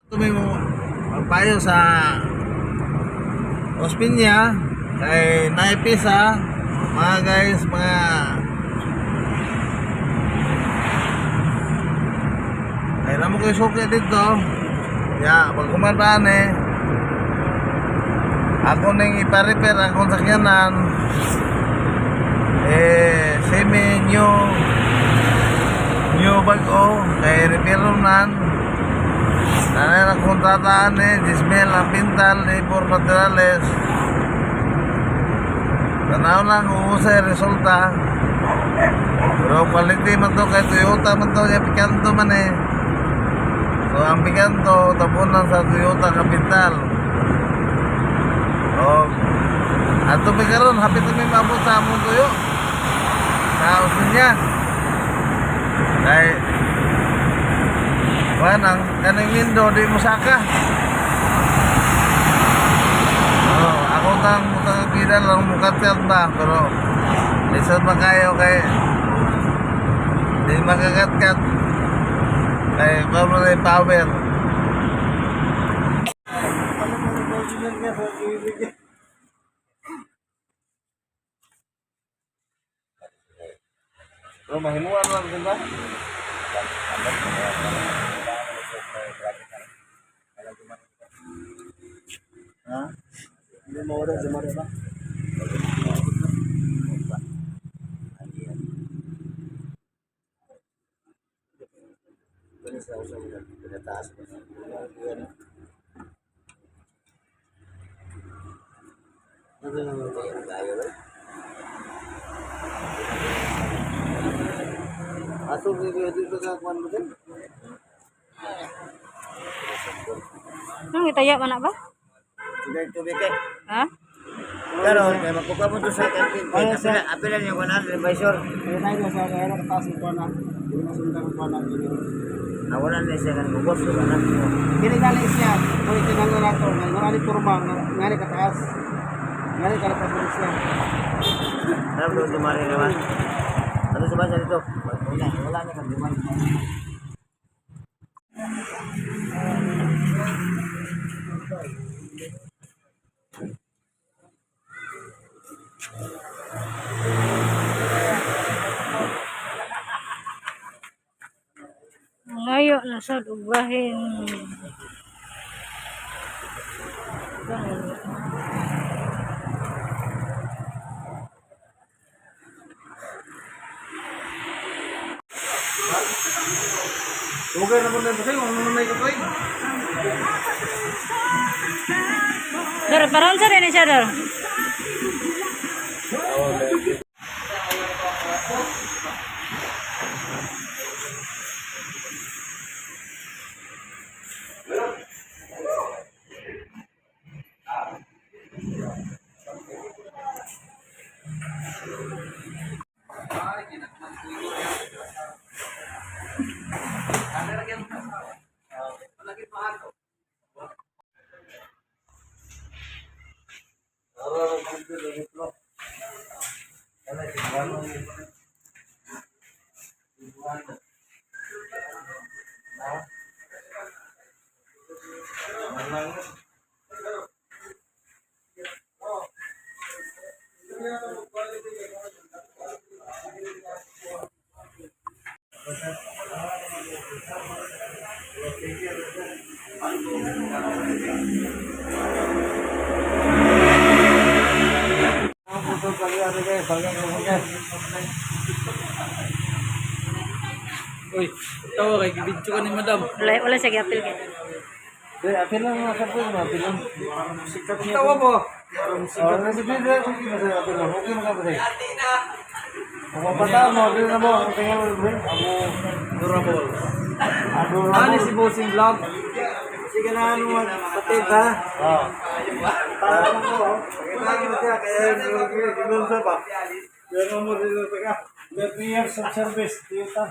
Ito may magpayo sa Ospinya kay naipisa mga guys, mga kay namo ko'y suki dito ya pag kumandaan eh ako ning ipa-repair akong sakyanan eh semi new new bago kay repair nan. Nanay ang kontrataan eh, Dismel ang pintal, labor materials. Tanaw lang kung usay resulta. Pero quality man to kay Toyota man to, kay Picanto man eh. So ang Picanto, tapunan sa Toyota Capital. O, ato pa karon, hapit na may maabot sa among tuyo. Sa niya. Kay, kuan ang kaning window di mo saka. Oh, ako tang mutang bida lang mukat ba pero lisod man kayo kay di makakat-kat kay pablo na yung power. Pero mahimuan lang din ba? Ha? Hindi mo oras, di mo oras ba? Ato dito ka kuan mo din? Nang itaya man na ba? Sige, tubig eh. Ha? Pero, kaya magkuha mo doon sa kantin. Apila, apila niyo ko na, advisor. Kaya tayo na sa kaya nakataas yung kuwan na. Hindi na sundan ang kuwan na. Ah, wala na siya kan gubos, wala na. Kinigali siya. Kung itinanggal na ito, ngayon nga ni kurma, nga ni kataas. Nga ni kataas siya. Alam doon dumari naman. Ano sa bansa dito? Wala, wala na kan dumari. Ngayo na sad og bahin. Dugay na po na kasi, ano na ikaw Dar, paron sa rin siya dar. Uy, tawa kay gibidyo ka ni madam. Wala wala siya giapil kay. Di, apil lang mga sapo, apil lang. Tawa mo. Oh, nasa video, okay na sa apil lang. Okay na ka ba? Kung mapata mo, apil na mo, ang tingin mo, bro. Amo, Durable. adorable. Ano si Bossing Vlog? Sige na ano patid ha. Oh. Para mo ko, oh. Pakita mo siya, kaya yun sa pa. Pero mo dito sa ka. 30 years of service, dito.